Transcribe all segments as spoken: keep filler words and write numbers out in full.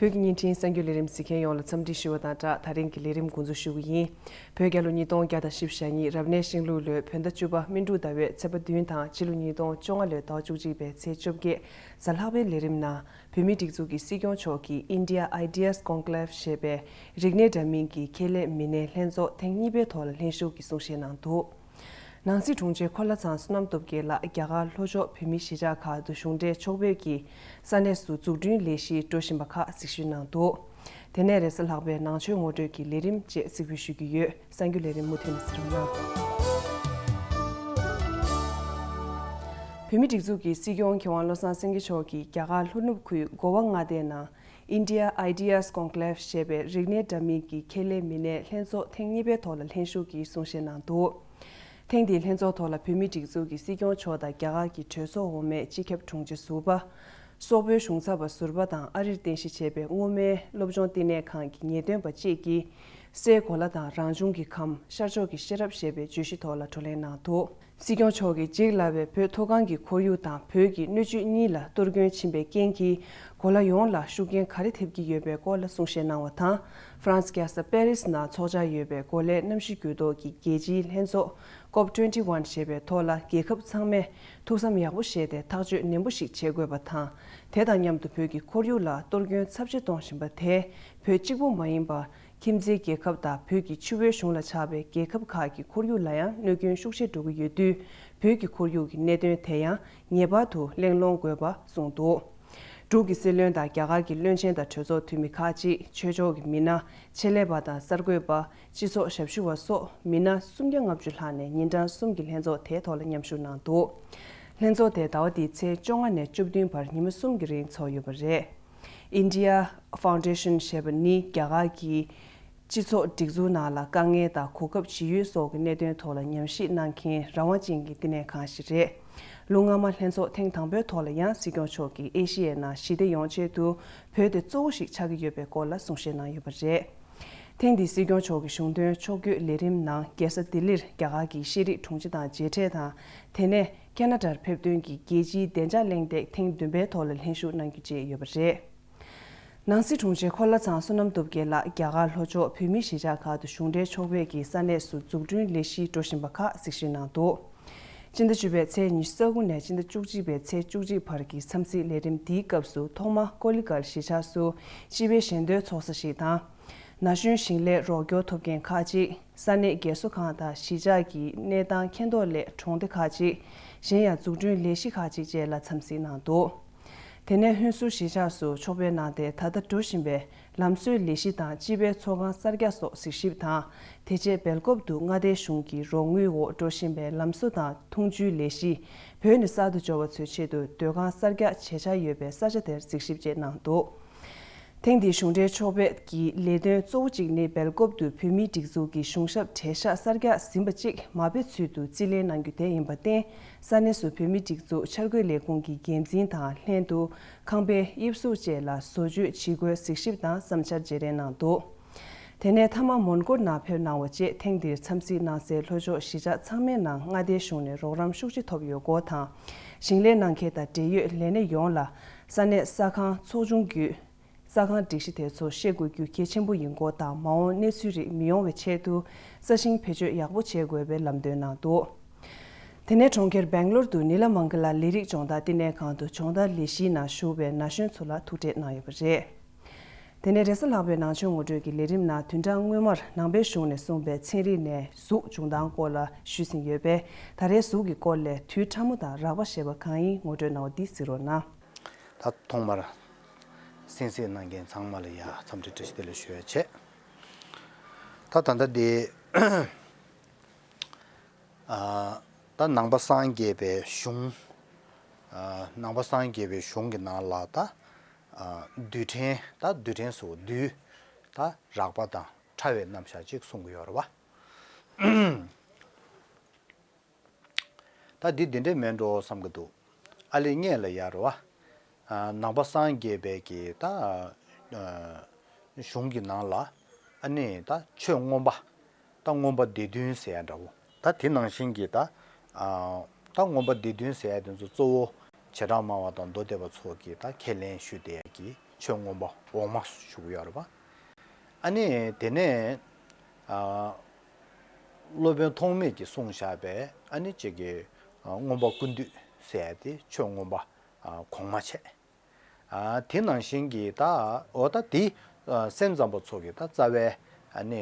བོད་ཀྱི་བརྙན་འཕྲིན་གསར་འགྱུར་ལས་རིམ་གཟིགས་མཁན་ཡོངས་ལ་འཚམས་འདྲི་ཞུ་བ་དང་སྦྲགས། ད་རིང་གི་ལས་རིམ་འགོ་འཛུགས་ཞུ་གི་ཡིན། བོད་རྒྱལ་ལོ་ཉིས་སྟོང་བརྒྱ་དང་བཞི་བཅུ་ཞེ་གཉིས་རབ་གནས་ཤིང་ལུག་ལོའི་བོད་ཟླ་བཅུ་པ་སྨིན་དྲུག་ཟླ་བའི་ཚེས་པ་བདུན་དང་ཕྱི་ལོ་ཉིས་སྟོང་བཅོ་ལྔ་ལོའི་ཟླ་བ་བཅུ་གཅིག་པའི་ཚེས་བཅོ་བརྒྱད་གཟའ་ལྷག་པའི་ལས་རིམ་ནང་། བོད་མིའི་སྒྲིག་འཛུགས་ཀྱི་སྲིད་སྐྱོང་མཆོག་གིས་India Ideas Conclave ཞེས་པའི་རིག་གནས་འདྲ་མིན་གྱི་ཁྱད་ལས་མི་སྣའི་ལྷན་ཚོགས་ཐེངས་གཉིས་པའི་ཐོག་ལ་ལྷན་ཞུགས་ཀྱིས་གསུང་བཤད་གནང་འདུག། ནང་སྲིད་དྲུང་ཆེ་འཁོར་ལྷ་ཚང་བསོད་ནམས་སྟོབས་རྒྱལ་ལགས་རྒྱ་གར་ལྷོ་ཕྱོགས་བོད་མིའི་གཞིས་ཆགས་ཁག་ཏུ་གཞུང་འབྲེལ་ཕྱོགས་ཕེབས་ཀྱིས་ས་གནས་སུ་འཛུགས་སྐྲུན་ལས་གཞི་འགྲོ་བཞིན་པ་ཁག་གཟིགས་ཞིབ་གནང་འདུག། དེ་ནས་རེས་གཟའ་ལྷག་པའི་ནང་ཆོས་ངོ་སྤྲོད་ཀྱི་ལས་རིམ་བཅས་གཟིགས་འབུལ་ཞུ་རྒྱུ་ཡོད། གསར་འགྱུར་ལས་རིམ་མུ་མཐུད་ནས་གཟིགས་རོགས་གནང་། བོད་མིའི་སྒྲིག་འཛུགས་ཀྱི་སྲིད་སྐྱོང་མཁས་དབང་བློ་བཟང་སེང་གེ་མཆོག་གིས་རྒྱ་གར་ལྷོ་ནུབ་ཁུལ་གོ་བ་མངའ་སྡེའི་ནང་India Ideas Conclave ཞེས་པའི་རིག་གནས་འདྲ་མིན་གྱི་ཁྱད་ལས་མི་སྣའི་ལྷན་ཚོགས་ཐེངས་གཉིས་པའི་ཐོག་ལ་ལྷན་ཞུགས་ཀྱིས་གསུང་བཤད་གནང་འདུག། ཐེངས་འདིའི་ལྷན་ཚོགས་ཐོག་ལ་བོད་མིའི་སྒྲིག་འཛུགས་ཀྱི་སྲིད་སྐྱོང་མཆོག་དང་རྒྱ་གར་གྱི་གྲོས་ཚོགས་འོག་མའི་སྤྱི་ཁྱབ་དྲུང་ཆེ་ཟུར་པ། སོག་པོའི་གཞུང་ཚབ་པ་ཟུར་པ་དང་ཨ་རིར་རྟེན་གཞི་བྱས་པའི་སྔོན་མའི་སློབ་སྦྱོང་བསྟི་གནས་ཁང་གི་ངེས་སྟོན་པ་བཅས་ཀྱིས། སའི་གོ་ལ་དང་རང་བྱུང་གི་ཁམས། ཤར་ཕྱོགས་ཀྱི་ཤེས་རབ་ཞེས་པའི་བརྗོད་གཞི་ཐོག་ལ་བགྲོ་གླེང་གནང་འདུག། སྲིད་སྐྱོང་མཆོག་གིས་འཇིག་སླ་བའི་བོད་མཐོ་སྒང་གི་ཁོར་ཡུག་དང་བོད་ཀྱི་སྣོད་བཅུད་གཉིས་ལ་གཏོར་སྐྱོན་ཕྱིན་པའི་རྐྱེན་གྱིས། གོ་ལ་ཡོངས་ལ་ཤུགས་རྐྱེན་ག་རེ་ཐེབས་ཀྱི་ཡོད་པའི་སྐོར་ལ་གསུང་བཤད་གནང་བ་དང་། ཧྥ་རན་སི་རྒྱལ་ས་པེ་རིས་ནང་འཚོགས་འཆར་ཡོད་པའི་གོ་ལའི་གནམ་གཤིས་འགྱུར་ལྡོག་གི་རྒྱལ་སྤྱིའི་ལྷན་ཚོགས་ཀོབ་ཊུ་ཝེན་ཊི་ཝན་ཞེས་པའི་ཐོག་ལ། རྒྱལ་ཁབ་ཚང་མས་ཐུགས་བསམ་ཡག་པོ་བཞེས་ཏེ་ཐག་གཅོད་ནན་པོ་ཞིག་བྱེད་དགོས་པ་དང་། དེ་དང་མཉམ་དུ་བོད་ཀྱི་ཁོར་ཡུག་ལ་གཏོར་སྐྱོན་ཚབས་ཆེ་གཏོང་བཞིན་པ་དེས། བོད་གཅིག་པུ་མ་ཡིན་པར། ཁྱིམ་མཚེས་རྒྱལ་ཁབ་དང་བོད་ཀྱི་ཆུ་བོའི་གཞུང་ལ་ཆགས་པའི་རྒྱལ་ཁབ་ཁག་གི་ཁོར་ཡུག་ལ་ཡང་གནོད་སྐྱོན་ཤུགས་ཆེ་འགྲོ་གི་ཡོད་དུས། བོད་ཀྱི་ཁོར་ཡུག་གི་གནད་དོན་དེ་ཡང་ངེས་པར་དུ་གླེང་སློང་དགོས་པ་གསུངས་འདུག། འབྲུག་གི་སྲིད་བློན་དང་རྒྱ་གར་གྱི་བློན་ཆེན་དང་གྲོས་ཚོགས་འཐུས་མི་ཁག་ཅིག། ཆོས་ཕྱོགས་ཀྱི་མི་སྣ། ཆེད་ལས་པ་དང་གསར་འགོད་པ། སྤྱི་ཚོགས་ཞབས་ཞུ་བ་སོགས་མི་སྣ་སུམ་བརྒྱ་ལྔ་བཅུ་ལྷག་ནས་ཉིན་གྲངས་གསུམ་གྱི་ལྷན་ཚོགས་དེའི་ཐོག་ལ་མཉམ་ཞུགས་གནང་འདུག། ལྷན་ཚོགས་དེ་ཟླ་བ་འདིའི་ཚེས་བཅོ་ལྔ་ནས་བཅུ་བདུན་བར་ཉིན་མོ་གསུམ་གྱི་རིང་འཚོགས་ཡོད་པ་རེད། India Foundation ཞེས་པ་ནི་རྒྱ་གར་གྱི་སྤྱི་ཚོགས་སྒྲིག་འཛུགས་ནང་ལ་དཀའ་ངལ་དང་གོ་སྐབས་ཇི་ཡོད་སོགས་ཀྱི་གནད་དོན་ཐོག་ལ་ཉམས་ཞིབ་གནང་མཁན་རང་དབང་ཅན་གྱི་བསྟི་གནས་ཁང་ཞིག་རེད། ལོ་སྔ་མ་ལྷན་ཚོགས་ཐེངས་དང་པོའི་ཐོག་ལ་ཡང་སྲིད་སྐྱོང་མཆོག་གིས་ཨེ་ཤི་ཡའི་ནང་ཞི་བདེ་ཡོང་ཆེད་དུ་བོད་དེ་གཙོ་བོ་ཞིག་ཆགས་ཀྱི་ཡོད་པའི་སྐོར་ལ་གསུང་བཤད་གནང་ཡོད་པ་རེད། ཐེངས་འདིའི་སྲིད་སྐྱོང་མཆོག་གི་གཞུང་དོན་ཕྱོགས་བསྐྱོད་ལས་རིམ་ནང་རྒྱལ་ས་ལྡི་ལིར་རྒྱ་གར་གྱི་ཤེས་རིག་དྲུང་ཆེ་དང་མཇལ་འཕྲད་དང་། དེ་ནས་ཁེ་ན་ཌར་ཕེབས་ཐོན་གྱི་རྒྱལ་སྤྱིའི་བདེ་འཇགས་གླེང་སྟེགས་ཐེངས་བདུན་པའི་ཐོག་ལ་ལྷན་ཞུགས་གནང་རྒྱུ་བཅས་ཡོད་པ་རེད། ནང་སྲིད་དྲུང་ཆེ་འཁོར་ལྷ་ཚང་བསོད་ནམས་སྟོབས་རྒྱལ་ལགས་རྒྱ་གར་ལྷོ་ཕྱོགས་བོད་མིའི་གཞིས་ཆགས་ཁག་ཏུ་གཞུང་འབྲེལ་ཕྱོགས་ཕེབས་ཀྱིས་ས་གནས་སུ་འཛུགས་སྐྲུན་ལས་གཞི་འགྲོ་བཞིན་པ་ཁག་གཟིགས་ཞིབ་གནང་འདུག། སྤྱི་ཟླ་བཅུ་པའི་ཚེས་ཉི་ཤུ་རྩ་དགུ་ནས་སྤྱི་ཟླ་བཅུ་གཅིག་པའི་ཚེས་བཅུ་གཅིག་བར་གྱི་འཚམས་གཟིགས་ལས་རིམ་འདིའི་སྐབས་སུ་ཐོག་མ་ཀོ་ལི་གྷལ་གཞིས་ཆགས་སུ་སྤྱི་པའི་ཞལ་འདོན་ཚོགས་ས་ཞིག་དང་། ན་གཞོན་ཞིང་ལས་རོགས་སྐྱོར་ཐོབ་མཁན་ཁག་ཅིག། ས་གནས་རྒས་གསོ་ཁང་དང་གཞིས་ཆགས་ཀྱི་གནས་སྟངས་མཁྱེན་རྟོགས་སླད་གྲོང་སྡེ་ཁག་ཅིག། གཞན་ཡང་འཛུགས་སྐྲུན་ལས་གཞི་ཁག་ཅིག་བཅས་ལ་འཚམས་གཟིགས་གནང་འདུག། དེ་ནས་ཧུན་སུར་གཞིས་ཆགས་སུ་ཕྱོགས་ཕེབས་གནང་སྟེ། ད་ལྟ་འགྲོ་བཞིན་པའི་ལམ་བཟོའི་ལས་གཞི་དང་སྤྱི་པའི་ཚོགས་ཁང་གསར་རྒྱག་སོགས་གཟིགས་ཞིབ་དང་། དེ་རྗེས་སྦེལ་ཀོབ་ཏུ་མངའ་སྡེའི་གཞུང་གི་རོགས་དངུལ་འོག་འགྲོ་བཞིན་པའི་ལམ་བཟོ་དང་འཐུང་ཆུའི་ལས་གཞི། བོད་ནས་གསར་དུ་འབྱོར་བ་ཚོའི་ཆེད་དུ་སྡོད་ཁང་གསར་རྒྱག་བྱེད་འཆར་ཡོད་པའི་ས་ཆ་དེར་གཟིགས་ཞིབ་བཅས་གནང་འདུག། ཐེངས་འདིའི་གཞུང་འབྲེལ་ཕྱོགས་ཕེབས་ཀྱི་ལས་དོན་གཙོ་བོ་གཅིག་ནི་སྦེལ་ཀོབ་ཏུ་བོད་མིའི་སྒྲིག་འཛུགས་ཀྱི་གཞུང་ཞབས་གྲལ་ཤག་གསར་རྒྱག་ཟིན་པ་གཅིག་མ་དཔེ་ཚུལ་དུ་རྩིས་ལེན་གནང་རྒྱུ་དེ་ཡིན་པར་བརྟེན། ས་གནས་སུ་བོད་མིའི་སྒྲིག་འཛུགས་འཆར་འགོད་ལས་ཁུངས་ཀྱི་འགན་འཛིན་དང་ལྷན་དུ་ཁང་པའི་དབྱིབས་གཟུགས་བཅས་ལ་བཟོ་བཅོས་བྱེད་སྒོའི་གཟིགས་ཞིབ་དང་བསམ་འཆར་བརྗེ་རེས་གནང་འདུག། དེ་ནས་མཐའ་མ་མོན་གྷོར་ནང་ཕེབས་གནང་བ་བཅས་ཐེངས་འདིར་འཚམས་གཟིགས་གནང་སའི་ལྷོ་ཕྱོགས་གཞིས་ཆགས་ཚང་མའི་ནང་མངའ་སྡེའི་གཞུང་ནས་རོགས་རམ་ཤུགས་ཆེ་ཐོབ་ཡོད་སྐོར་དང་། ཞིང་ལས་གནང་མཁན་དང་འབྲེལ་ཡོད་ལས་སྣེ་ཡོངས་ལ་ས་གནས་ས་ཁང་ཚོགས་ཆུང་བརྒྱུད། ས་ཁང་སྒྲིག་གཞི་དེ་ཚོ་ཤེས་དགོས་རྒྱུ་གལ་ཆེན་པོ་ཡིན་སྐོར་དང་། མ་འོངས་གནས་ཚུལ་རིགས་མི་ཡོང་བའི་ཆེད་དུ་ས་ཞིང་བེད་སྤྱོད་ཡག་པོ་བྱེད་དགོས་པའི་ལམ་སྟོན་གནང་འདུག། དེ་ནས་གྲོང་ཁྱེར་སྦེང་ལོར་དུ་ནི་ལ་མང་ག་ལ་ལས་རིགས་སྦྱོང་བརྡར་བསྟི་གནས་ཁང་དུ་སྦྱོང་བརྡར་ལས་གཞིའི་ནང་ཞུགས་པའི་ན་གཞོན་ཚོ་ལ་ཐུག་འཕྲད་གནང་ཡོད་པ་རེད། དེ་ནས་རེས་གཟའ་ལྷག་པའི་ནང་ཆོས་ངོ་སྤྲོད་ཀྱི་ལས་རིམ་ནང་བདུན་ཕྲག་སྔོན་མར་ནང་པའི་གཞུང་ནས་གསུངས་པའི་ཚན་རིག་ནས་གཟུགས་འབྱུང་སྟངས་སྐོར་ལ་ཞུས་ཟིན་ཡོད་པས། ད་རེས་གཟུགས་ཀྱི་སྐོར་ལས་དུས་ཕྲ་མོ་དང་རགས་པ་ཞེས་པ་གང་ཡིན་ངོ་སྤྲོད་གནང་བ་འདི་གཟིགས་རོགས་གནང་། ད་ཐོག་མར་གསན་གཟིགས་གནང་མཁན་ཚང་མ་ལ་ཡ་འཚམས་འདྲི་བཀྲ་ཤིས་བདེ་ལེགས་ཞུ་ཡ་བྱས། ད་ད་ལྟ་འདི་ཨ་ད་ནང་པ་སངས་རྒྱས་པའི་གཞུང་། ཨ་ནང་པ་སངས་རྒྱས་པའི་གཞུང་གི་ནང་ལ་ད་ཨ་རྡུལ་ཕྲན། ད་རྡུལ་ཕྲན་སོགས་རྡུལ་ད་རགས་པ་དང་ཕྲ་བའི་རྣམ་གཞག་ཅིག་གསུང་གི་ཡོད་རེད་བ། ད་འདི་འདི་འདྲས་མིན་འགྲོ་བསམ་གི་འདུག། ཨ་ལེ་ངས་ལ་ཡ་རེད་བ། ཨ་ནང་པ་སངས་རྒྱས་པའི་གི་ད་ཨ་གཞུང་གི་ནང་ལ་ཨ་ནི་ད་ཆོས་མངོན་པ། ད་མངོན་པ་སྡེ་བདུན་ཟེར་ཡ་འདྲ་བོ། ད་དེ་ནང་བཞིན་གྱི་ད་ཨ་ད་མངོན་པ་སྡེ་བདུན་ཟེར་ཡ་དེ་ཚོ་གཙོ་བོ་བྱེ་བྲག་སྨྲ་བ་དང་མདོ་སྡེ་པ་ཚོ་གིས་ད་ཁས་ལེན་ཞུས་བསྡད་ཡ་གི་ ཆོས་མངོན་པ་འོག་མ་ཞུ་གི་ཡོད་རེད་པ། ཨ་ནི་དེ་ནས་ཨ་སློབ་དཔོན་ཐོགས་མེད་ཀྱིས་གསུངས་བཞག་པའི་ཨ་ནི་ཅིག་གི་ཨ་མངོན་པ་ཀུན་བཏུས་ཟེར་ཡ་དེ་ཆོས་མངོན་པ་ཨ་གོང་མ་བྱས། ཨ་དེ་ནང་བཞིན་གྱི་ད་འོ་ད་དེ་ཨ་སེམས་ཙམ་པ་ཚོ་གི་ད་རྩ་བའི་ཨ་ནི་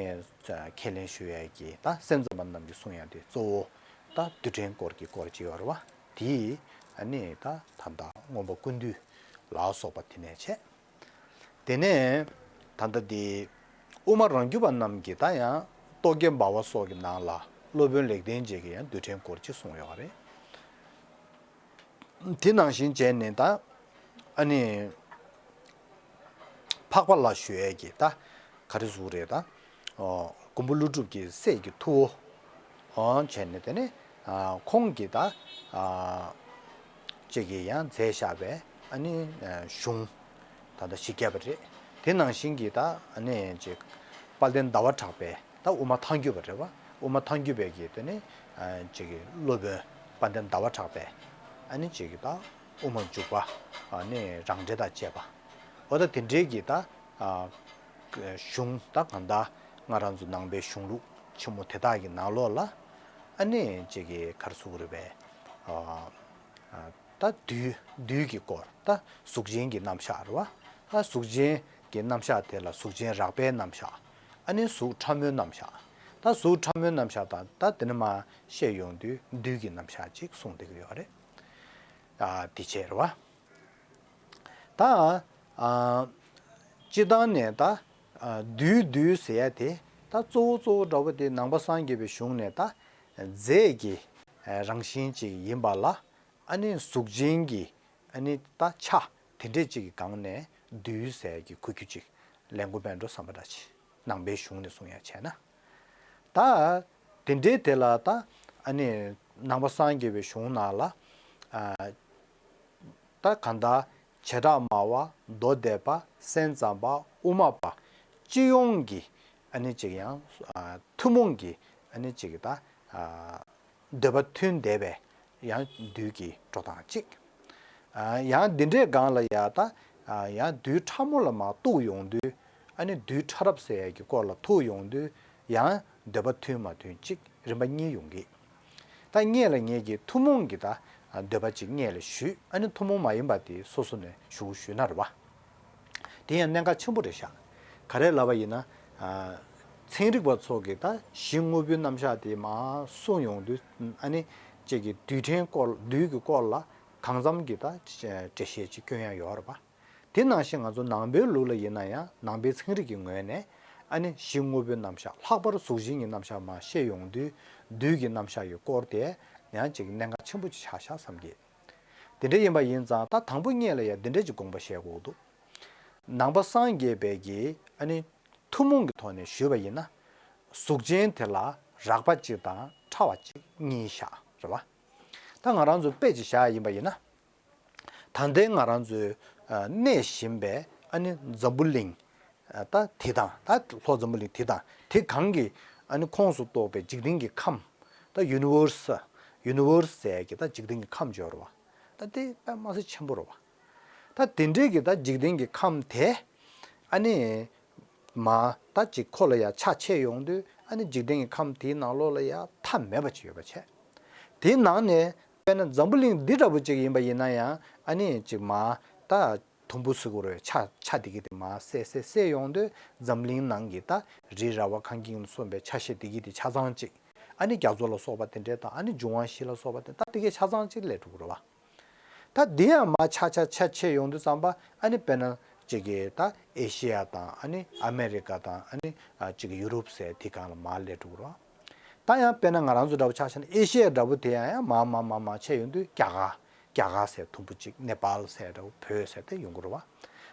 ཁས་ལེན་ཞུ་ཡས་ཀྱི་ད་སེམས་ཙམ་པ་རྣམས་ཀྱིས་གསུང་ཡ་དེ་གཙོ་བོ་ད་རྡུལ་ཕྲན་སྐོར་གྱི་སྐོར་ཅིག་ཡོད་རེད་བ། དེ་ཨ་ནི་ད་ད་ལྟ་མངོན་པ་ཀུན་བཏུས་ལ་སོགས་པ་དེ་ནས་བྱས། དེ་ནས་ད་ལྟ་དེ་དབུ་མ་རང་རྒྱུད་པ་རྣམས་ཀྱིས་ད་ཡང་རྟོག་གེ་འབར་བ་སོགས་ཀྱི་ནང་ལ་སློབ་དཔོན་ལེགས་ལྡན་འབྱེད་ཀྱིས་ཡང་རྡུལ་ཕྲན་སྐོར་ཅིག་གསུངས་ཡོད་རེད། དེ་ནང་བཞིན་བྱས་ནས་ད་ཨ་ནི་འཕགས་པ་ལ་ཞུ་ཡས་ཀྱི་ད་ག་རེ་ཟུག་རེད་ད། ཨོ་མགོན་པོ་ཀླུ་སྒྲུབ་ཀྱི་སྲས་ཀྱི་ཐུ་བོ་ཨོ་བྱས་ནས་དེ་ནས་ཨ་ཁོང་གིས་ད་ཨ་ཅིག་གིས་ཡང་མཛད་བཞག་པའི་ཨ་ནི་ཨ་གཞུང་ད་ལྟ་བཞི་བརྒྱ་པ་རེད། དེ་ནང་བཞིན་གྱི་ད་ཨ་ནི་ཅིག་དཔལ་ལྡན་ཟླ་བ་གྲགས་པའི། ད་དབུ་མ་ཐལ་འགྱུར་བ་རེད་བ། དབུ་མ་ཐལ་འགྱུར་བའི་གི་དེ་ནི་ཨ་ཅིག་གི་སློབ་དཔོན་དཔལ་ལྡན་ཟླ་བ་གྲགས་པས་ཨ་ནི་ཅིག་གི་ད་དབུ་མ་འཇུག་པ་ཨ་ནི་རང་འགྲེལ་དང་བཅས་པ། འོ་ད་དེ་འདྲའི་གི་ད་ཨ་གཞུང་ད་གང་ད་ང་རང་ཚོ་ནང་པའི་གཞུང་ལུགས་ཆེན་མོ་དེ་དག་གི་ནང་ལོགས་ལ་ཨ་ནི་ཅིག་གི་ག་རེ་ཟེར་དགོས་རེད་པས། ཨ་ཨ་ད་རྡུལ་རྡུལ་གྱི་སྐོར་ད་གཟུགས་ཅན་གྱི་རྣམ་གཞག་རེད་བ། ད་གཟུགས་ཅན་གྱི་རྣམ་གཞག་དེ་ལ་གཟུགས་ཅན་རགས་པའི་རྣམ་གཞག་ཨ་ནི་གཟུགས་ཕྲ་མོའི་རྣམ་གཞག་ད་གཟུགས་ཕྲ་མོའི་རྣམ་གཞག་དང་ད་དེ་ནས་མར་བཤད་ཡོང་དུས་རྡུལ་གྱི་རྣམ་གཞག་ཅིག་གསུངས་བསྡད་ཀྱི་ཡོད་རེད། ཨ་དེ་བྱས་རེད་བ། ད་ཨ་སྤྱིར་བཏང་ནས་ད་ཨ་རྡུལ་རྡུལ་ཟེར་ཡ་དེ་ད་གཙོ་བོ་གཙོ་བོ་འདྲ་བོ་དེ་ནང་པ་སངས་རྒྱས་པའི་གཞུང་ནས་ད་རྫས་ཀྱི་རང་བཞིན་ཅིག་ཡིན་པ་ལ། ཨ་ནི་གཟུགས་ཅན་གྱི་ཨ་ནི་ད་ཆ་དེ་འདྲས་ཅིག་གི་སྒང་ནས་རྡུལ་ཟེར་གྱི་གོ་རྒྱུ་ཅིག་ལེན་དགོས་པའི་འགྲོ་བསམ་པ་འདྲ་ཅིག་ནང་པའི་གཞུང་ནས་གསུང་ཡ་བྱས་ན། ད་དེ་འདྲའི་དེ་ལ་ད་ཨ་ནི་ནང་པ་སངས་རྒྱས་པའི་གཞུང་ནང་ལ་ཨ་ད་གང་ལྟར་བྱེ་བྲག་སྨྲ་བ་མདོ་སྡེ་པ་སེམས་ཙམ་པ་དབུ་མ་པ་སྤྱི་ཡོངས་ཀྱི་ཨ་ནི་ཅིག་ཡང་ཨ་ཐུན་མོང་གི་ཨ་ནི་ཅིག་ད་ཨ། འདོད་པ་མཐུན་བསྡད་པའི་ཡང་རྡུལ་གྱི་འགྲོ་སྟངས་གཅིག་ཨ་ཡང་འདི་འདྲའི་སྒང་ལ་ཡ་ད་ཨ་ཡང་རྡུལ་ཕྲ་མོ་ལ་མར་གཏུགས་ཡོང་དུས་ཨ་ནི་རྡུལ་ཕྲ་རབ་ཟེར་ཡས་ཀྱི་སྐོར་ལ་ཐུག་ཡོང་དུས་ཡང་འདོད་པ་མཐུན་མ་མཐུན་གཅིག་རིམ་པ་གཉིས་ཡོང་གི་ད་ངེད་ལ་ངེད་ཀྱི་ཐུན་མོང་གི་ད་འདོད་པ་གཅིག་ངེད་ལ་ཞུས། ཨ་ནི་ཐུན་མོང་མ་ཡིན་པ་དེ་སོ་སོ་ནས་ཞུ་ཞུས་ན་རེད་བ། དེ་ཡང་གནད་འགག་ཆེན་པོ་རེད་ཤག་ག་རེ་ལབ་པ་ཡིན་ན། ཨ་ཚན་རིག་པ་ཚོ་གིས་ད་གཞི་དངོས་པོའི་རྣམ་གཞག་དེ་མར་གསུངས་ཡོང་དུས་ཨ་ནི་གཅིག་གི་རྡུལ་ཕྲན་སྐོར་རྡུལ་གྱི་སྐོར་ལ་གང་འཚམ་གྱི་ད་འགྲེལ་བཤད་ཅིག་སྐྱོན་ཡ་ཡོད་རེད་པ། དེ་ནང་བཞིན་ང་ཚོ་ནང་པའི་ལུགས་ལ་ཡིན་ན་ཡང་ནང་པའི་ཚན་རིག་གི་ངོས་ནས་ཨ་ནི་གཞི་དངོས་པོའི་རྣམ་གཞག་ལྷག་པར་གཟུགས་ཅན་གྱི་རྣམ་གཞག་མར་བཤད་ཡོང་དུས་རྡུལ་གྱི་རྣམ་གཞག་གི་སྐོར་དེ་ཡང་གཅིག་གི་གནད་འགག་ཆེན་པོ་ཅིག་ཆགས་ཤག་བསམ་གྱི། དེ་འདྲ་ཡིན་པ་ཡིན་ཙང་ད་དང་པོ་ངེད་ལ་ཡང་འདི་འདྲ་ཅིག་དགོངས་པ་བཞེས་དགོས་འདུག་ནང་པ་སངས་རྒྱས་པའི་གི་ཨ་ནི་ཐུན་མོང་གི་ཐོག་ནས་ཞུས་པ་ཡིན་ན། གཟུགས་ཅན་དེ་ལ་རགས་པ་གཅིག་དང་ཕྲ་བ་གཅིག་གཉིས་བཞག་རེད་བ། ད་ང་རང་ཚོ་དཔེ་ཅིག་བཞག་ཡིན་པ་ཡིན་ན། ད་ལྟའི་ང་རང་ཚོའི་ཨ་གནས་བཞིན་པའི་ཨ་ནི་འཛམ་བུ་གླིང་ད་དེ་དང་ད་ལྷོ་འཛམ་བུ་གླིང་དེ་དང་དེ་གང་གི་ཨ་ནི་ཁོངས་སུ་གཏོགས་པའི་འཇིག་རྟེན་གྱི་ཁམས། ད་ཡུ་ནི་ཝར་སི་ཡུ་ནི་ཝར་སི་ཟེར་གྱི་ད་འཇིག་རྟེན་གྱི་ཁམས་ཅིག་ཡོད་རེད་བ། ད་དེ་དཔེ་མ་སྲིད་ཆེན་པོ་རེད་བ། ད་དེ་འདྲའི་གི་ད་འཇིག་རྟེན་གྱི་ཁམས་དེ་ཨ་ནི་མ་ད་ཅིག་ཁོ་ལ་ཡ་ཆ་ཕྱེ་ཡོང་དུས་ཨ་ནི་འཇིག་རྟེན་གྱི་ཁམས་དེའི་ནང་ལོགས་ལ་ཡ་མཐའ་མེད་པ་ཅིག་ཡོད་པ་བྱས། དེའི་ནང་ནས་དཔེར་ན་འཛམ་བུ་གླིང་འདི་འདྲ་པོ་ཅིག་ཡིན་པ་ཡིན་ན་ཡང་ཨ་ནི་ཅིག་མ་ད་དུམ་བུ་ཟེར་དགོས་རེད། ཆ་ཆ་དེ་གི་དེ་མར་བསལ་བསལ་བསལ་ཡོང་དུས་འཛམ་གླིང་ནང་གི་ད་རི་ར་བ་གངས་སྐྱིད་གསུམ་པའི་ཆ་ཤས་དེ་གི་དེ་ཆ་ཚང་གཅིག་ཨ་ནི་རྒྱ་མཚོ་ལ་སོགས་པ་དེ་འདྲའི་དང་ཨ་ནི་འབྱུང་བ་བཞི་ལ་སོགས་པ་དེ་ད་དེ་གའི་ཆ་ཚང་གཅིག་སླེབས་འགྲོ་གི་རེད་བ། ད་དེ་ཡང་མར་ཆ་ཆ་ཆ་ཕྱེ་ཡོང་དུས་ཙམ་པ་ཨ་ནི་དཔེར་ན་གཅིག་གི་ད་ཨེ་ཤེ་ཡ་དང་ཨ་ནི་ཨ་མེ་རི་ཀ་དང་ཨ་ནི་ཨ་གཅིག་གི་ཡུ་རོབ་ཟེར་དེ་སྒང་ལ་མར་སླེབས་འགྲོ་གི་རེད་བ། ད་ཡང་དཔེར་ན་ང་རང་ཚོ་འདྲ་པོ་ཆ་བཞག་ན་ཨེ་ཤེ་ཡ་འདྲ་པོ་དེ་ཡང་ཡང་མར་མར་མར་མར་ཕྱེ་ཡོང་དུས་རྒྱ་གར། རྒྱ་གར་ཟེར་དུམ་བུ་གཅིག་ནེ་པཱལ་ཟེར་འདྲ་བོ་བོད་ཟེར་དེ་ཡོང་གི་རེད་བ།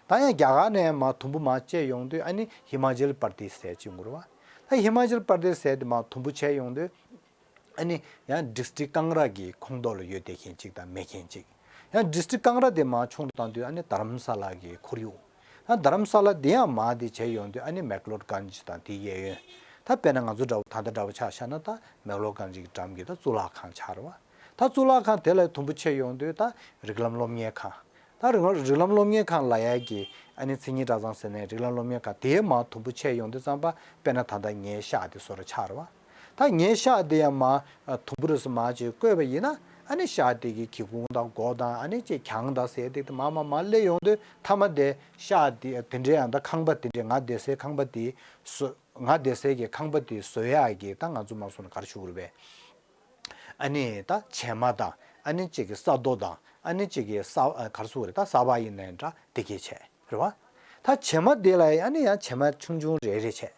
ད་ཡང་རྒྱ་གར་ནས་མར་དུམ་བུ་མར་བཅད་ཡོང་དུས་ཨ་ནི་ཧི་མ་ཅལ་པར་དེ་ཟེར་གཅིག་ཡོང་གི་རེད་བ། ད་ཧི་མ་ཅལ་པར་དེ་ཟེར་དེ་མར་དུམ་བུ་བཅད་ཡོང་དུས་ཨ་ནི་ཡང་ཌི་སི་ཊིག་ཀང་ར་གི་ཁོངས་གཏོགས་ལ་ཡོད་བསྡད་མཁན་གཅིག་དང་མེད་མཁན་གཅིག་ཡང་ཌི་སི་ཊིག་ཀང་ར་དེ་མར་ཆུང་དུ་བཏང་དུས་ཨ་ནི་དྷ་རམ་ས་ལ་གི་ཁོར་ཡུག་ད་དྷ་རམ་ས་ལ་དེ་ཡང་མར་དེ་བྱས་ཡོང་དུས་ཨ་ནི་མེག་ལོར་གྷན་ཇི་དང་དེའི་གཡས་གཡོན། ད་དཔེར་ན་ང་ཚོ་འདྲ་བོ་ད་ལྟ་འདྲ་བོ་ཆ་བཞག་ན་ད་མེག་ལོར་གྷན་ཇི་གི་འགྲམ་གྱི་ད་གཙུག་ལག་ཁང་ཆགས་རེད་བ། ད་གཙུག་ལག་ཁང་དེ་ལ་དུམ་བུ་ཕྱེ་ཡོང་དུས་ད་རིགས་ལམ་སློབ་གཉེར་ཁང་། ད་རིགས་རིགས་ལམ་སློབ་གཉེར་ཁང་ལ་ཡ་གི་ཨ་ནི་མཚན་ཉིད་གྲྭ་ཚང་ཟེར་ནས་རིགས་ལམ་སློབ་གཉེར་ཁང་དེའི་མར་དུམ་བུ་ཆད་ཡོང་དུས་ཙམ་པ་དཔེར་ན་ད་ལྟ་ངའི་ཤག་དེ་བཟོ་འདྲ་ཆགས་རེད་བ། ད་ངའི་ཤག་དེ་ཡང་མར་ཨ་དུམ་བུ་རེ་སུ་མར་ཅིག་བཀོད་པ་ཡིན་ན། ཨ་ནི་ཤག་དེ་གི་སྒེའུ་ཁུང་དང་སྒོ་དང་ཨ་ནི་ཅིག་གྱང་དང་ཟེར་དེ་དེ་མར་མར་མར་སླེབས་ཡོང་དུས་མཐའ་མ་དེ་ཤག་དེ་དེ་འདྲའི་ཡང་ད་ཁང་པ་དེ་འདྲའི་ང་བསྡད་སའི་ཁང་པ་དེ་བཟོ། ང་བསྡད་སའི་གི་ཁང་པ་དེ་བཟོ་ཡག་གི་ད་ང་ཚོ་མ་སོང་ན་ག་རེ་ཞུ་དགོས་རེད་པས། ཨ་ནི་ད་བྱེ་མ་དང་ཨ་ནི་གཅིག་གི་ས་རྡོ་དང་ཨ་ནི་གཅིག་གི་ས་ཨ་ག་རེ་ཟེར་དགོས་རེད། ད་ས་བ་ཡིན་ནའི་འདྲ་དེ་གས་བྱས་རེད་བ། ད་བྱེ་མ་དེ་ལ་ཡང་ཨ་ནི་ཡང་བྱེ་མ་ཆུང་ཆུང་རེ་རེ་བྱས།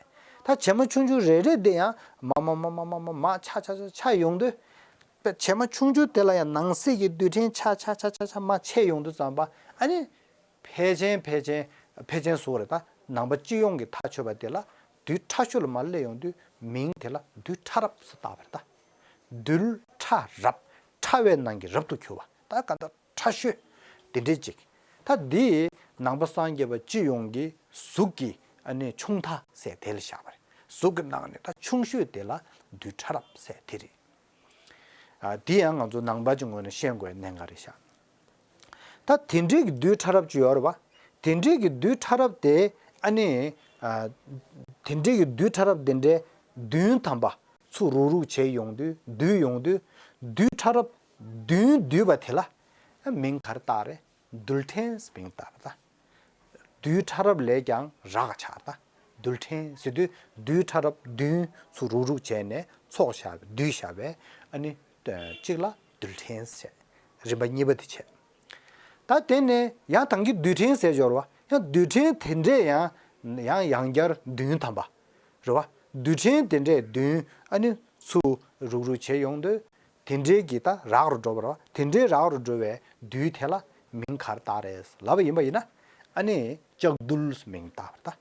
ད་བྱེ་མ་ཆུང་ཆུང་རེ་རེ་དེ་ཡང་མ་མ་མ་མ་མ་མ་མ་ཆ་ཆ་ཆ་ཆ་ཡོང་དུས། བྱེ་མ་ཆུང་ཆུང་དེ་ལ་ཡང་ནང་གསེས་ཀྱི་རྡུལ་ཕྲན་ཆ་ཆ་ཆ་ཆ་ཆ་མར་ཆད་ཡོང་དུས་ཙམ་པ་ཨ་ནི། ཕལ་ཆེན་ཕལ་ཆེན་ཕལ་ཆེན་སུ་རེད། ད་ནང་པ་སྤྱི་ཡོངས་ཀྱི་ཐག་ཆོད་པ་དེ་ལ་རྡུལ་ཕྲ་ཤོས་ལ་མར་སླེབས་ཡོང་དུས་མིང་དེ་ལ་རྡུལ་ཕྲ་རབ་ཟེར་བཏགས་པ་རེད། ད་རྡུལ་ཕྲ་རབ། ཕྲ་བའི་ནང་གི་རབ་ཏུ་གྱུར་པ། ད་ག་འདྲ་ཕྲ་ཤོས་དེ་འདྲས་ཅིག་ད་འདི་ནང་པ་སངས་རྒྱས་པ་སྤྱི་ཡོངས་ཀྱི་གཟུགས་ཀྱི་ཨ་ནི་ཆུང་མཐའ་ཟེར་དེ་ལ་བཞག་པ་རེད། གཟུགས་ཀྱི་ནང་ནས་ད་ཆུང་ཤོས་དེ་ལ་རྡུལ་ཕྲ་རབ་ཟེར་དེ་རེད། ཨ་དེ་ཡང་ང་ཚོ་ནང་པ་གྱི་ངོས་ནས་ཤེས་དགོས་གནད་འགག་རེད་ཤག་ད་དེ་འདྲའི་གི་རྡུལ་ཕྲ་རབ་ཅིག་ཡོད་རེད་བ། དེ་འདྲའི་གི་རྡུལ་ཕྲ་རབ་དེ་ཨ་ནི་ཨ་དེ་འདྲའི་གི་རྡུལ་ཕྲ་རབ་དེ་འདྲའི་བདུན་ཐམ་པ་ཚུར་རུག་རུག་བྱས་ཡོང་དུས་བསྡུས་ཡོང་དུས་རྡུལ་ཕྲ་རབ་བདུན་བསྡུས་པ་དེ་ལ་མིང་ག་རེ་བཏགས་རེད། རྡུལ་ཕྲན་ཟེར་མིང་བཏགས་པ་ད། རྡུལ་ཕྲ་རབ་ལས་ཀྱང་རགས་ཆགས་ད། རྡུལ་ཕྲན་ཟེར་དུས་རྡུལ་ཕྲ་རབ་བདུན་ཚུར་རུག་རུག་བྱས་ནས་ཚོགས་བཞག་པའི་བསྡུས་བཞག་པའི་ཨ་ནི་གཅིག་ལ་རྡུལ་ཕྲན་ཟེར། རིམ་པ་གཉིས་པ་དེ་བྱས། ད་དེ་ནས་ཡང་ད་གིན་རྡུལ་ཕྲན་ཟེར་སྦྱོར་བ་ཡང་རྡུལ་ཕྲན་དེ་འདྲས་ཡང་ཡང་ཡང་བསྐྱར་བདུན་ཐམ་པ་རེད་བ། རྡུལ་ཕྲན་དེ་འདྲས་བདུན་ཨ་ནི་ཚུར་རུག་རུག་བྱས་ཡོང་དུས། དེ་འདྲའི་གི་ད་རགས་རུ་འགྲོ་བ་རེད་བ། དེ་འདྲའི་རགས་རུ་འགྲོ་བའི་རྡུལ་དེ་ལ་མིང་ག་རེ་བཏགས་རེད་ལབ་པ་ཡིན་པ་ཡིན་ན། ཨ་ནི་ལྕགས་རྡུལ་མིང་བཏགས་པ་རེད་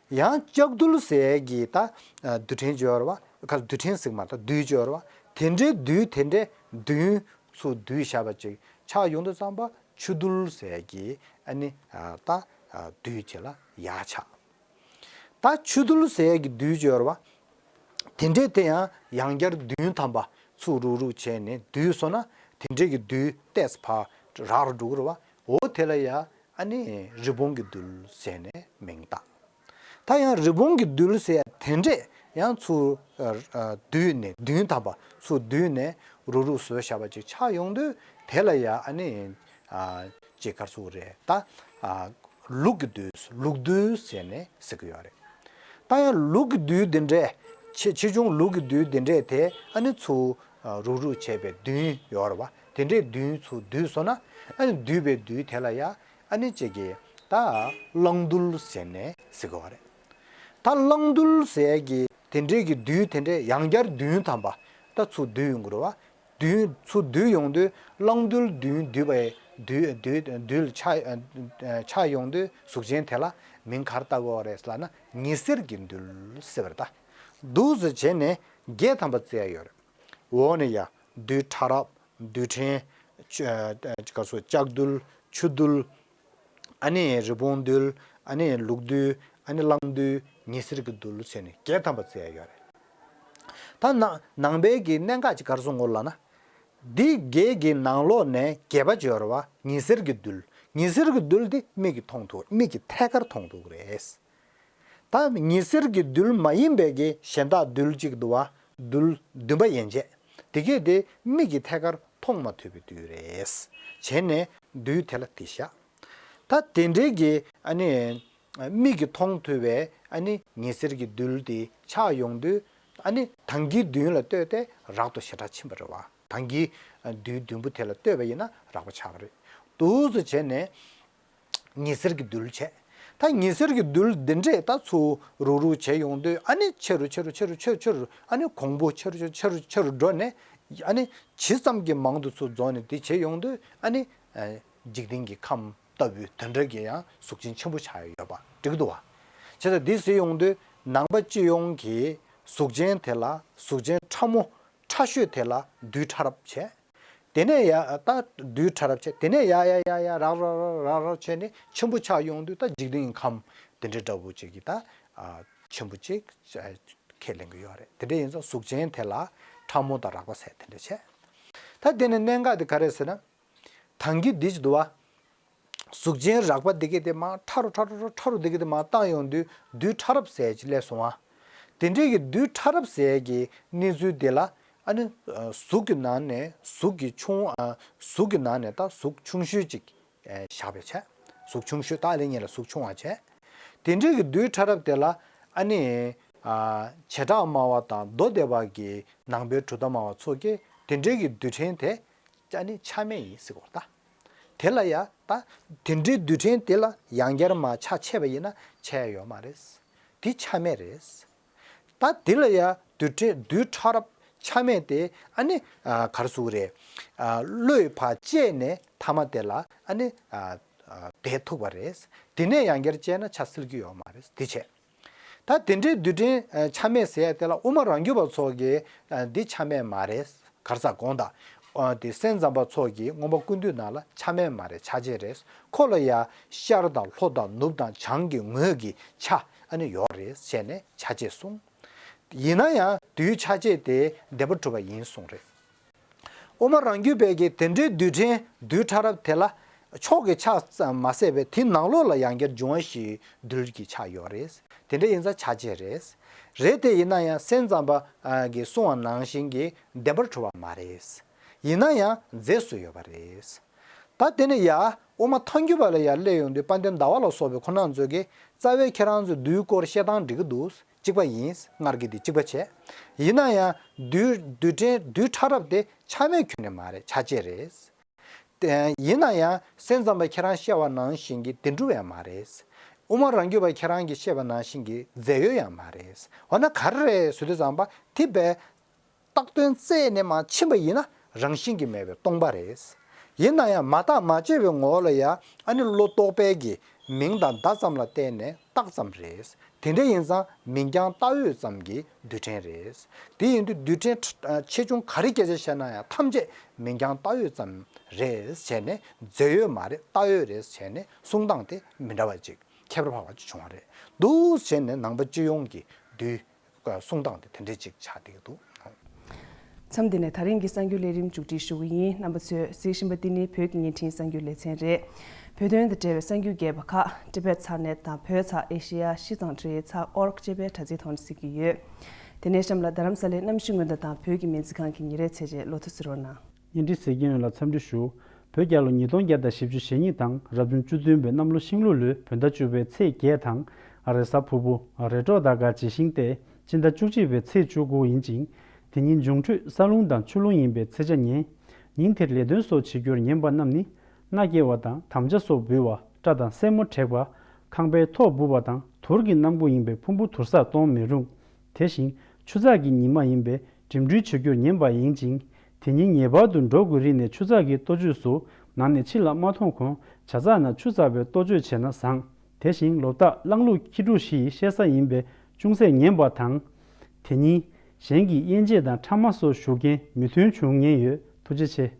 ད། ཡང་ལྕགས་རྡུལ་ཟེར་གི་ད་རྡུལ་ཕྲན་ཅིག་ཡོད་རེད་བ། ཁ་རྡུལ་ཕྲན་ཟེར་གི་མ་རེད་ད། རྡུལ་ཅིག་ཡོད་རེད་བ། དེ་འདྲའི་རྡུལ་དེ་འདྲའི་བདུན་ཚུར་བསྡུས་བཞག་པ་ཅིག་ཆགས་ཡོང་དུས་ཙམ་པ་ཆུ་རྡུལ་ཟེར་གི་ཨ་ནི་ད་རྡུལ་ཅིག་ལ་ཡ་ཆགས། ད་ཆུ་རྡུལ་ཟེར་ཡས་ཀྱི་རྡུལ་ཅིག་ཡོད་རེད་བ། དེ་འདྲས་དེ་ཡང་ཡང་བསྐྱར་བདུན་ཐམ་པ་ཚུར་རུག་རུག་བྱས་ནས་བསྡུས་སོང་ན་དེ་འདྲས་ཀྱི་རྡུལ་ཏོག་ཙམ་ཕར་རགས་རུ་འགྲོ་གི་རེད་བ། འོ་དེ་ལ་ཡ་ཨ་ནི་རི་བོང་གི་རྡུལ་ཟེར་ནས་མིང་བཏགས། ད་ཡང་རི་བོང་གི་རྡུལ་ཟེར་ཡ་དེ་འདྲས་ཡང་ཚུར་ཨ་ཨ་བསྡུས་ནས་བདུན་ཐམ་པ་ཚུར་བསྡུས་ནས་རུག་རུག་བཟོས་བཞག་པ་ཅིག་ཆགས་ཡོང་དུས་དེ་ལ་ཡ་ཨ་ནི། ཨ་ཅེས་ག་རེ་ཟེར་དགོས་རེད་ད། ཨ་ལུག་གི་རྡུལ། ལུག་རྡུལ་ཟེར་ནས་ཟེར་གི་ཡོད་རེད། ད་ཡང་ལུག་གི་རྡུལ་འདི་འདྲས་ཆེ་ཆེ་ཆུང་ལུག་གི་རྡུལ་འདི་འདྲས་དེ་ཨ་ནི་ཚུར་ཨ་རུག་རུག་བྱས་པའི་བདུན་ཡོད་རེད་བ། དེ་འདྲས་བདུན་ཚུར་བསྡུས་སོང་ན་ཨ་ནི་བསྡུས་པའི་རྡུལ་དེ་ལ་ཡ་ཨ་ནི་ཅིག་གི་ད་གླང་རྡུལ་ཟེར་ནས་ཟེར་གི་ཡོད་རེད། ད་གླང་རྡུལ་ཟེར་གི་དེ་འདྲས་ཀྱི་རྡུལ་དེ་འདྲས་ཡང་བསྐྱར་བདུན་ཐམ་པ་ད་ཚུར་བསྡུས་ཡོང་གི་རེད་བ། བདུན་ཚུར་བསྡུས་ཡོང་དུས་གླང་རྡུལ་བདུན་བསྡུས་པའི་རྡུལ་རྡུལ་རྡུལ་ཆགས་ཨ་ཆགས་ཡོང་དུས་གཟུགས་ཅན་དེ་ལ་མིང་ག་རེ་བཏགས་དགོས་རེད་ལབ་ན་ཉི་ཟེར་གྱི་རྡུལ་ཟེར་བ་རེད་ད། འདུག་སེ་བྱས་ནས་བརྒྱད་ཐམ་པ་བརྩི་ཡ་ཡོད་རེད། འོག་ནས་ཡ་རྡུལ་ཕྲ་རབ། རྡུལ་ཕྲན། ཆུ་ཨ་ཨ་ག་སོ་ལྕགས་རྡུལ། ཆུ་རྡུལ། ཨ་ནི་རི་བོང་རྡུལ། ཨ་ནི་ལུག་རྡུལ། ཨ་ནི་གླང་རྡུལ། ཉི་ཟེར་གྱི་རྡུལ་ཟེར་ནས་བརྒྱད་ཐམ་པ་བརྩི་ཡ་ཡོད་རེད། ད་ནང་ནང་པའི་གི་གནད་འགག་ཅིག་ག་རེ་གསུང་གི་ཡོད་ལབ་ན། འདི་བརྒྱད་ཀྱི་ནང་ལོགས་ནས་བརྒྱད་པ་ཅིག་ཡོད་རེད་བ། ཉི་ཟེར་གྱི་རྡུལ། ཉི་ཟེར་གྱི་རྡུལ་འདི་མིག་གིས་མཐོང་ཐུབ། མིག་གིས་ཐད་ཀར་མཐོང་ཐུབ་ཀྱི་རེད། ད་ཉི་ཟེར་གྱི་རྡུལ་མ་ཡིན་པའི་གི་གཞན་དག་རྡུལ་གཅིག་འདུག་བ། རྡུལ་བདུན་པ་ཡན་ཆད། དེ་གས་དེ་མིག་གིས་ཐད་ཀར་མཐོང་མ་ཐུབ་པའི་རྡུལ་རེད། བྱས་ནས་རྡུལ་དེ་ལ་དེ་བཞག་ད་དེ་འདྲའི་གི་ཨ་ནི་མིག་གིས་མཐོང་ཐུབ་པའི་ཨ་ནི་ཉི་ཟེར་གྱི་རྡུལ་དེ་ཆགས་ཡོང་དུས་ཨ་ནི་ད་གིན་བདུན་ལ་ལྟོས་ཏེ་རགས་ཏུ་ཞེ་དྲག་ཕྱིན་པ་རེད་བ། ད་གིན་རྡུལ་བདུན་པོ་དེ་ལ་ལྟོས་པ་ཡིན་ན་རགས་པ་ཆགས་པ་རེད། འདུག་སེ་བྱས་ནས། ཉི་ཟེར་གྱི་རྡུལ་བྱས། ད་ཉི་ཟེར་གྱི་རྡུལ་འདི་འདྲས་ད་ཚུར་རུག་རུག་བྱས་ཡོང་དུས་ཨ་ནི་ཆེ་རུ་ཆེ་རུ་ཆེ་རུ་ཆེ་རུ་ཆེ་རུ་ཨ་ནི་གོང་བུ་ཆེ་རུ་ཆེ་རུ་ཆེ་རུ་ཆེ་རུ་འགྲོ་ནས་ཨ་ནི་ཇི་ཙམ་གྱི་མང་དུ་ཚུར་རྫོགས་ནས་འདི་བྱས་ཡོང་དུས་ཨ་ནི་ཨ་འཇིག་རྟེན་གྱི་ཁམས་ལྟ་བུའི་དོན་འདྲ་གི་ཡང་གཟུགས་ཅན་ཆེན་པོ་ཆགས་ཡོད་པ་འགྲིག་འདུག་བ། བྱས་ཙང་འདི་ཟེར་ཡོང་དུས་ནང་པ་སྤྱི་ཡོངས་ཀྱི་གཟུགས་ཅན་དེ་ལ་གཟུགས་ཅན་ཕྲ་མོ། ཕྲ་ཤོས་དེ་ལ་རྡུལ་ཕྲ་རབ་བྱས། དེ་ནས་ཡ་ད་རྡུལ་ཕྲ་རབ་བྱས། དེ་ནས་ཡ་ཡ་ཡ་ཡ་རགས་རགས་རགས་རགས་རགས་བྱས་ནས་ཆེན་པོ་ཆགས་ཡོང་དུས་ད་འཇིག་རྟེན་གྱི་ཁམས་དེ་འདྲའི་འདྲ་བོ་ཅིག་གི་ད་ཨ་ཆེན་པོ་ཅིག་ཨ་ཁས་ལེན་གྱི་ཡོད་རེད། དེ་འདྲ་ཡིན་ཙང་གཟུགས་ཅན་དེ་ལ་ཕྲ་མོ་དང་རགས་པ་ཟེར་དེ་འདྲ་བྱས། ད་དེ་ནས་གནད་འགག་དེ་ག་རེ་ཟེར་ན། ད་གིན་འདི་ཅིག་འདུག་བ། གཟུགས་ཅན་རགས་པ་འདི་གས་དེ་མར་ཕྲ་རུ་ཕྲ་རུ་ཕྲ་རུ་འདི་གས་དེ་མར་བཏང་ཡོང་དུས་རྡུལ་ཕྲ་རབ་ཟེར་ཅིག་སླེབས་སོང་བ། དེ་འདྲའི་གི་རྡུལ་ཕྲ་རབ་ཟེར་གི་གནས་ཚུལ་དེ་ལ་ཨ་ནི་གཟུགས་ཀྱི་ནང་ནས་གཟུགས་ཀྱི་ཆུང་གཟུགས་ཀྱི་ནང་ནས་ད་གཟུགས་ཆུང་ཤོས་ཅིག་བཞག་པའི་ཆ། གཟུགས་ཆུང་ཤོས་ད་ལས་ངན་ལ་གཟུགས་ཆུང་བ་བྱས། དེ་འདྲའི་གི་རྡུལ་ཕྲ་རབ་དེ་ལ་ཨ་ནི་བྱེ་བྲག་སྨྲ་བ་དང་མདོ་སྡེ་པ་གི་ནང་པའི་གྲུབ་མཐའ་སྨྲ་བ་ཚོ་གིས་དེ་འདྲའི་གི་རྡུལ་ཕྲན་དེ་ཨ་ནི་ཆ་མེད་ཡིན་ཟེར་གོ་ད། དེ་ལ་ཡ་ད་དེ་འདྲའི་རྡུལ་ཕྲན་དེ་ལ་ཡང་བསྐྱར་མ་ཆ་ཕྱེ་བ་ཡིན་ན་ཆ་ཡ་ཡོད་མ་རེད། དེ་ཆ་མེད་རེད། ད་དེ་ལ་ཡ་རྡུལ་ཕྲན་རྡུལ་ཕྲ་རབ་ཆ་མེད་དེ་ཨ་ནི་ག་རེ་ཟེར་དགོས་རེད། བློས་ཕར་བཅད་ནས་མཐའ་མ་དེ་ལ་ཨ་ནི་བསྡད་ཐུབ་པ་རེད། དེ་ནས་ཡང་བསྐྱར་བཅད་ན་ཆ་སྲིད་ཀྱི་ཡོད་མ་རེད། དེ་བྱས། ད་དེ་འདྲའི་རྡུལ་ཕྲན་ཆ་མེད་ཟེར་ཡ་དེ་ལ་དབུ་མ་རང་རྒྱུད་པ་ཚོ་གིས་འདི་ཆ་མེད་མ་རེད། ག་རེ་ཟེར་དགོངས་དག་འདི་སེམས་ཙམ་པ་ཚོ་གིས་མངོན་པ་ཀུན་བཏུས་ནང་ལ་ཆ་མེད་མ་རེད། ཆ་བཅས་རེད། ཁོ་ལ་ཡ་ཤར་དང་ལྷོ་དང་ནུབ་དང་བྱང་གི་ངོས་ཀྱི་ཆ་ཨ་ནི་ཡོད་རེད་ཟེར་ནས་ཆ་བཅས་གསུངས། ཡིན་ན་ཡང་རྡུལ་ཆ་བཅས་དེ་བདེན་པར་གྲུབ་པ་ཡིན་གསུངས་རེད། དབུ་མ་རང་རྒྱུད་པས་ཀྱི་དེ་འདྲའི་རྡུལ་ཕྲན་རྡུལ་ཕྲ་རབ་དེ་ལ་ཕྱོགས་ཀྱི་ཆ་ཙམ་མ་ཟད་པའི་དེ་ནང་ལོགས་ལ་ཡང་བསྐྱར་འབྱུང་བ་བཞིའི་རྡུལ་གྱི་ཆ་ཡོད་རེད། དེ་འདྲ་ཡིན་ཙང་ཆ་བཅས་རེད། རེད་དེ་ཡིན་ན་ཡང་སེམས་ཙམ་པ་གིས་གསུངས་པ་ནང་བཞིན་གྱི་བདེན་པར་གྲུབ་པ་མ་རེད། ཡིན་ན་ཡང་རྫས་སུ་ཡོད་པ་རེད། ད་དེ་ནས་ཡ་དབུ་མ་ཐལ་འགྱུར་བ་ལ་ཡ་སླེབས་ཡོང་དུས་དཔལ་ལྡན་ཟླ་བ་ལ་སོགས་པའི་ཁོང་རྣམ་ཚོས་ཀྱིས་རྩ་བའི་ཁྱེད་རང་ཚོས་རྡུལ་སྐོར་བཤད་སྟངས་འགྲིག་གི་འདུག་གཅིག་པ་ཡིན། སྔར་གྱི་དེ་གཅིག་པ་བྱས། ཡིན་ན་ཡང་རྡུལ་རྡུལ་ཕྲན་རྡུལ་ཕྲ་རབ་དེ་ཆ་མེད་ཁྱོན་ནས་མ་རེད། ཆ་བཅས་རེད། དེ་ཡིན་ན་ཡང་སེམས་ཙམ་པ་ཁྱེད་རང་བཤད་པ་ནང་བཞིན་གྱི་བདེན་གྲུབ་ཡང་མ་རེད། དབུ་མ་རང་རྒྱུད་པ་ཁྱེད་རང་གིས་བཤད་པ་ནང་བཞིན་གྱི་རྫས་ཡོད་ཡང་མ་རེད། འོ་ན་ག་རེ་རེད་ཟེར་དུས་ཙམ་པ་དེ་བས་བཏགས་དོན་རྩད་ནས་མ་ཕྱིན་པ་ཡིན་ན་རང་བཞིན་གྱིས་མེད་པའི་སྟོང་པ་རེད། ཡིན་ན་ཡང་མ་བརྟགས་མ་དཔྱད་པའི་ངོ་བོ་ལ་ཡང་ཨ་ནི་བློ་རྟོག་པའི་གི་མིང་དང་བརྡ་ཙམ་ལ་བརྟེན་ནས་བཏགས་ཙམ་རེད། དེ་འདྲ་ཡིན་ཙང་མིང་རྐྱང་བཏགས་ཡོད་ཙམ་གྱི་རྡུལ་ཕྲན་རེད། དེ་ཡིན་དུས་རྡུལ་ཕྲན་ཕྲ་ཆེ་ཆུང་ག་རེ་སྐད་ཆ་བཤད་ན་ཡང་ཐམས་ཅད་མིང་རྐྱང་བཏགས་ཡོད་ཙམ་རེད་བྱས་ནས་རྫས་ཡོད་མ་རེད། བཏགས་ཡོད་རེད་བྱས་ནས་གསུང་སྟངས་དེ་མི་འདྲ་བ་ཅིག་ཁྱད་པར་འཕགས་པ་ཅིག་བྱུང་བ་རེད་འདུག་བྱས་ནས་ནང་པ་སྤྱི་ཡོངས་ཀྱི་རྡུལ་གསུང་སྟངས་དེ་དེ་འདྲས་ཅིག་ཆགས་བསྡད་ཀྱི་འདུག་མཚམས་འདི་ནས་ད་རིང་གི་གསར་འགྱུར་ལས་རིམ་མཇུག་སྒྲིལ་ཞུ་གི་ཡིན། རྣམ་པ་ཚོས་གཟིགས་བཞིན་པ་འདི་ནི་བོད་ཀྱི་བརྙན་འཕྲིན་གསར་འགྱུར་ལེ་ཚན་རེད། བོད་དོན་དང་འབྲེལ་བའི་གསར་འགྱུར་རྒྱས་པ་ཁག་ཊི་བེཊ་ཚག་ནེཊ་དང་བོད་ཚག་ཨེ་ཤེ་ཡ་ཤི་ཙང་ཊི་ཚག་ཨོ་རྒ་ཅེས་པའི་དྲ་ཚིགས་ཐོག་ནས་གཟིགས་ཀྱི་ཡོད། དེ་ནས་གཤམ་ལ་རྡ་རམ་ས་ལའི་གནམ་གཤིས་སྔོན་བརྡ་དང་བོད་ཀྱི་སྨན་རྩིས་ཁང་གི་ཉིན་རེའི་ཚེས་བཅད་ལོ་ཐོ་གཟིགས་རོགས་གནང་། བརྙན་འཕྲིན་གཟིགས་མཁན་ཡོངས་ལ་འཚམས་འདྲི་ཞུ། བོད་རྒྱལ་ལོ་ཉིས་སྟོང་བརྒྱ་དང་བཞི་བཅུ་ཞེ་གཉིས་དང་རབ་བྱུང་བཅུ་བདུན་པའི་གནམ་ལོ་ཤིང་ལུག་ལོའི་བོད་ཟླ་བཅུ་པའི་ཚེས་བརྒྱད་དང་། རེས་གཟའ་ཕུར་བུ། རེས་གྲོགས་ཟླ་སྐར་ཇི་བཞིན་ཏེ། སྤྱི་ཟླ་བཅུ་གཅིག་པའི་ཚེས་བཅུ་དགུ་ཡིན་ཅིང་། དེ་ཉིན་འབྱུང་འཕྲོད་ས་རླུང་དང་ཆུ་རླུང་ཡིན་པའི་ཚེས་ཆ་ཉེ། ཉིན་དེར་ལས་དོན་སོགས་བྱེད་རྒྱུར་ཉན་པ་རྣམས་ནི། མནའ་སྐྱེལ་བ་དང་དམ་བཅའ་སོགས་འབུལ་བ། སྐྲ་དང་སེན་མོ་བྲེག་པ། ཁང་པའི་ཐོག་སྦུབ་པ་དང་དུར་གྱི་སྣམ་བུ་ཡིན་པའི་ཕུང་པོ་དུར་སར་གཏོང་མི་རུང་། དེ་བཞིན་ཆུ་ཚགས་ཀྱི་ཉི་མ་ཡིན་པས་འགྲིམ་འགྲུལ་བྱེད་རྒྱུར་ཉན་པ་ཡིན་ཅིང་། དེ་ཉིན་ངེས་པར་དུ་འགྲོ་དགོས་རིགས་ནས་ཆུ་ཚགས་ཀྱི་ལྟོ་ཆས་སུ་ནང་ནས་ཕྱི་ལ་མ་མཐོང་གོང་ཇ་ཚགས་ནང་ཆུ་ཚགས་པའི་ལྟོ་ཆས་བྱས་ན་བཟང་། དེ་བཞིན་ལོ་རྟགས་གླང་ལུག་ཁྱི་འབྲུག་བཞི་ཡི་བཤད་ས་ཡིན་པས་ཅུང་ཟད་ཉན་པ་དང་། དེ་ཉིན་གཞན་གྱིས་དབྱེན་འབྱེད་དང་ཕྲ་མ་སོགས་ཞུ་མཁན་མོས་མཐུན་བྱུང་ཉེན་ཡོད། ཐུགས་རྗེ་ཆེ།